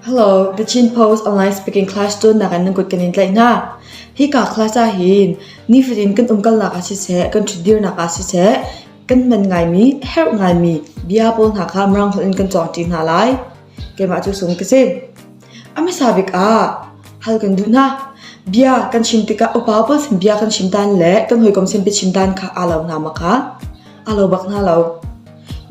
Hello, The Chin Post online speaking class cawnnak in nan kut kan in tlaih hna. Hika class ah hin nifatin kan umkalnak ah siseh, kan ṭhutdirnak ah siseh, kan hman ngaimi, herh ngaimi bia pawl hna kha Mirang holh in kan cawngṭi hna lai. Keimah cu sung ka si. A hmasa bik ah hal kan duh hna. Bia kan chim tikah upa pawl sin bia kan chim dan le kan hawikom sin biachim dan kha aa lo hna ma kha? Aa lo bak hna lo.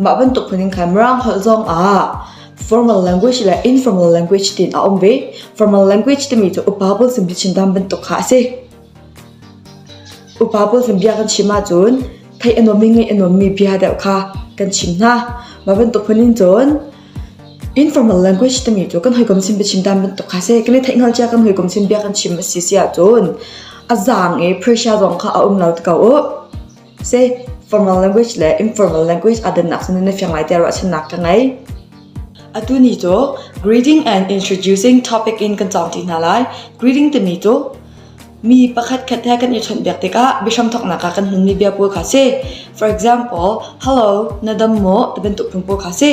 Mah bantuk phun in khan Mirang holh zong ah formal language le informal language tiin a um ve. Formal language timi cu upa pawl sin biachim dan bantuk kha a si. Upa pawl sin bia kan chim ahcun theih a nuammi ngaih a nuammi bia deuh kha kan chim hna. Mah bantuk phun in cun informal language timi cu kan hawikom sin biachim dan bantuk kha a si. Kan i theih hngal cia kan hawikom sin bia kan chim a si si ahcun a zaang i pressure zong kha a um lo ti ko u. Seh, formal language le informal language aa dannak cu na fiang lai tiah ruahchannak ka ngei. Atu ni cu greeting and introducing topic in kan cawng ti hna lai. Greeting timi cu mi pakhat khat he kan i chawnhbiak tikah biahram thawknak ah kan hmanmi bia pawl kha si. For example, hello, na dam maw? ti bantuk phun pawl kha si.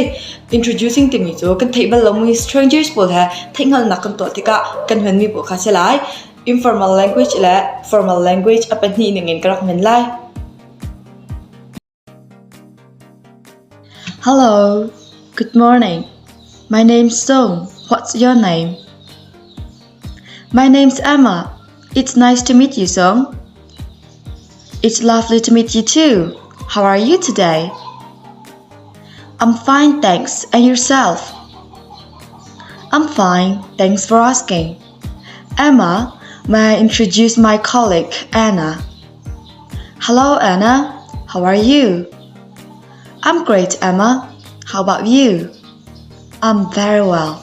Introducing timi cu kan theih bal lomi strangers pawl he theihhngalhnak kan tuah tikah kan hmanmi pawl kha si lai. Informal language le formal language a pahnih ningin ka rak hman lai. Hello, good morning. My name's Song. What's your name? My name's Emma. It's nice to meet you, Song. It's lovely to meet you too. How are you today? I'm fine, thanks. And yourself? I'm fine, thanks for asking. Emma, may I introduce my colleague, Anna? Hello, Anna. How are you? I'm great, Emma. How about you? I'm very well.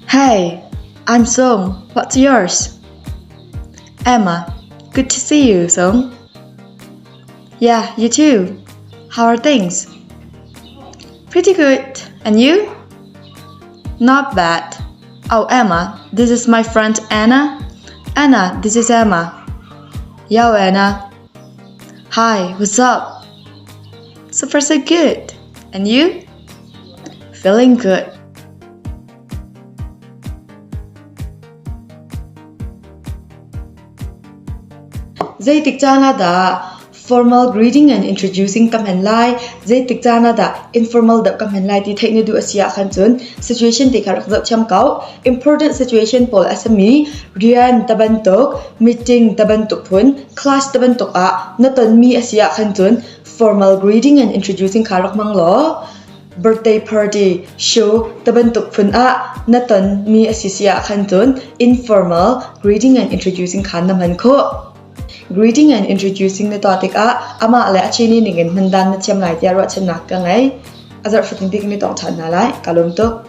Hey, I'm Song. What's yours? Emma, good to see you, Song. Yeah, you too. How are things? Pretty good. And you? Not bad. Oh, Emma, this is my friend Anna. Anna, this is Emma. Yo, Anna. Hi, what's up? So far, so good. And you? Feeling good. Zeitik caan ah dah formal greeting and introducing ka hman lai, zeitik caan ah dah informal deuh ka hman lai ti theih na duh a si ahkhan cun situation te kha rak zoh thiam ko. Important situation pawl a simi rian te bantuk, meeting te bantuk phun, class te bantuk ah na tonmi a si ahkhan cun formal greeting and introducing kha rak hmang law birthday party, show te bantuk phun ah na tonmi a si si ahkhan cun informal greeting and introducing kha na hman khawh. Greeting and introducing na tuah tikah amah le a chini ningin hman dan na thiam lai tiah ruahchannak ka ngei. A zarh fatin bik mi tawng ṭhan hna lai. Ka lawm tuk.